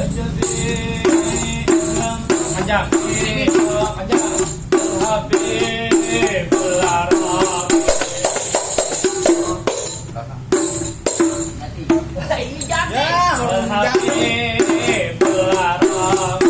Panjang. Panjang. Habib berlarang. Ini jati. Habib berlarang.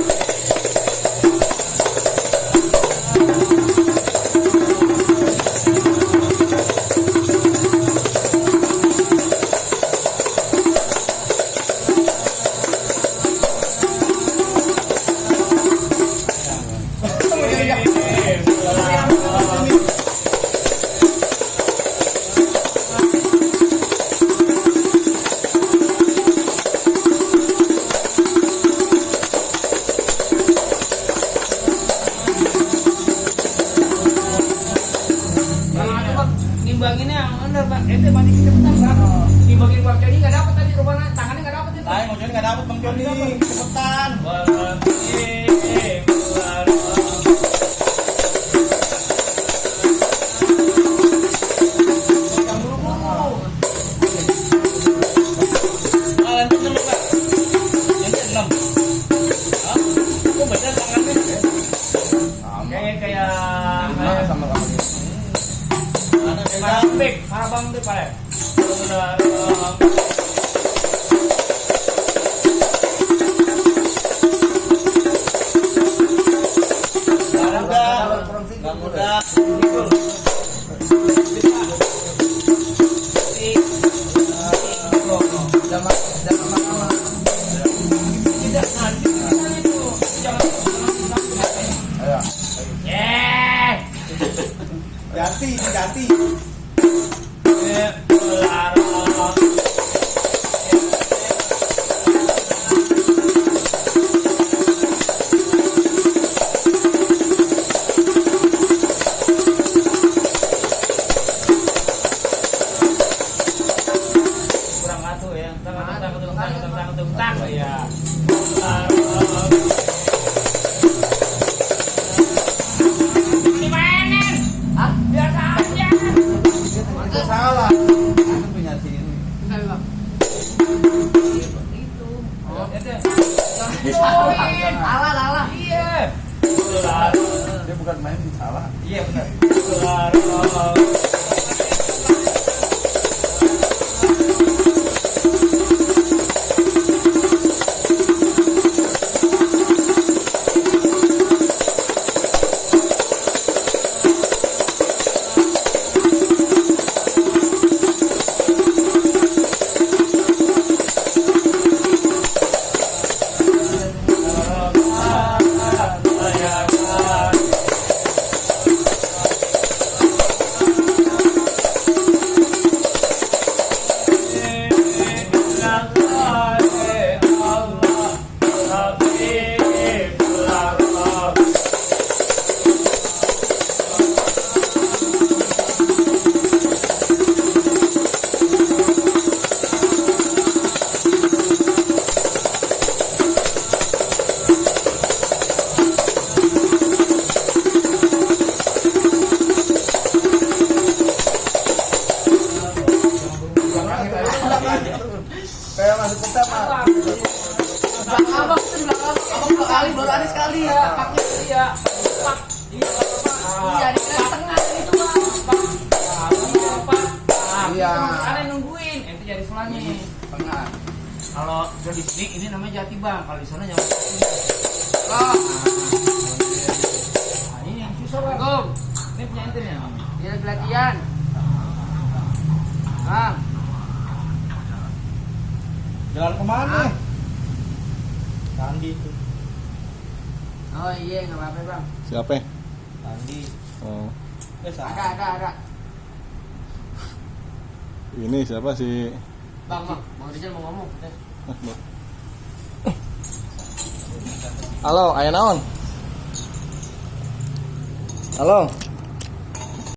Nimbanginnya yang bener Pak, ente banding cepetan Pak. Nimbangin Bang Joni nggak dapat tadi rupanya, tangannya nggak dapat itu. Bang Joni nggak dapat, Bang Joni cepetan. Harabang deh Pak. Jati. Kurang atuh ya. Tang ya. Biasa aja. Itu salah. Itu punya sini. Itu. Oh, itu. Alah. Iya. Dia bukan main di salah. Iya benar. Kayak masuk pertama. Abang dua kali, baru ada sekali ya. Paknya Iya. Pak. iya di tengah itu Bang. Iya. Kalian nungguin, ente jadi sulanya. Tengah. Kalau di sini ini namanya jati Bang, kalau di sana nyampe. Oh, Nah, ini yang susah Bang. Assalamualaikum. Ini punya ente nih. Dia lagi latihan. Bang, Jalan kemana? Tandi itu. oh iya nggak apa-apa Bang. Siapa? Tandi. Oh, Ada. ini siapa sih? Bang, Bang Rizal mau ngomong. Halo, aya naon? Halo.